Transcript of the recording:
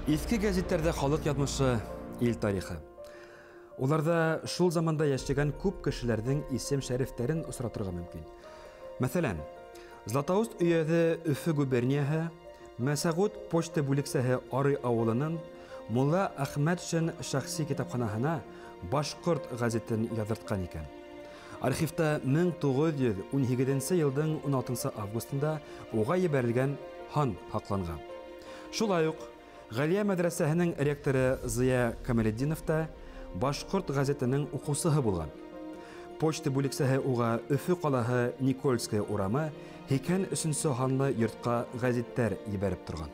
Иҫке гәзиттәрҙә халыҡ яҙмышы, ил тарихы. Уларҙа шул заманда йәшәгән күп кешеләрҙең исем-шәрифтәрен осратырға мөмкин. Мәҫәлән, Златоуст өйәҙе Өфө губернияһы, Мәсәғүт почта бүлексәһе Арый ауылының Мулла Әхмәтшин шәхси китапханаһына «Башҡорт» гәзитен яҙҙыртҡан икән. Архивта 1918 йылдың 16 августында уға ебәрелгән һан һаҡланған. Шулай уҡ Ғәлиә мәҙрәсәһенең ректоры Зыя Камалетдинов та «Башҡорт» гәзитенең уҡыусыһы булған. Почта бүлексәһе уға Өфө ҡалаһы Никольская урамы 83 һанлы йортҡа гәзиттәр ебәреп торған.